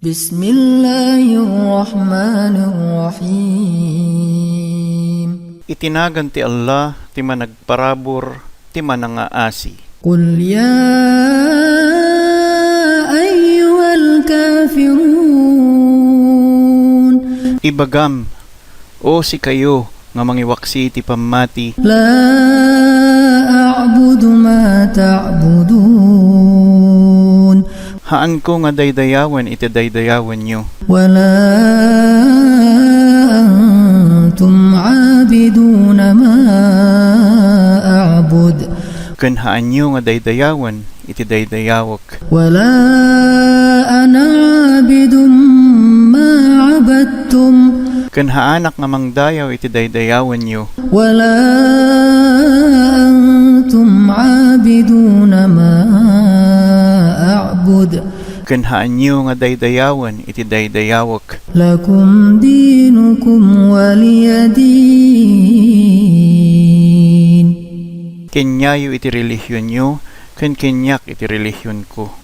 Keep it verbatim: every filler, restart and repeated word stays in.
بسم الله الرحمن الرحيم. Iti nagan ti Allah, ti Managparabur, ti Manangaasi. قل يا أيها الكافرون. Ibagam, O sikayo nga mangiwaksi iti pammati. لا أعبد ما تعبدون. Haanko nga daydayawen iti daydayawenyo. ولا أنتم عابدون ما أعبد. Ken haanyo nga daydayawen iti daydayawek. ولا أنا عابد ما عبدتم. Ken haanak nga mangdayaw iti daydayawenyo. ولا أنتم عابدون ما أعبد. Ken haanyo nga daydayawen iti daydayawek. لكم دينكم ولي دين. Keniayo iti relihionyo, ken keniak iti relihionko.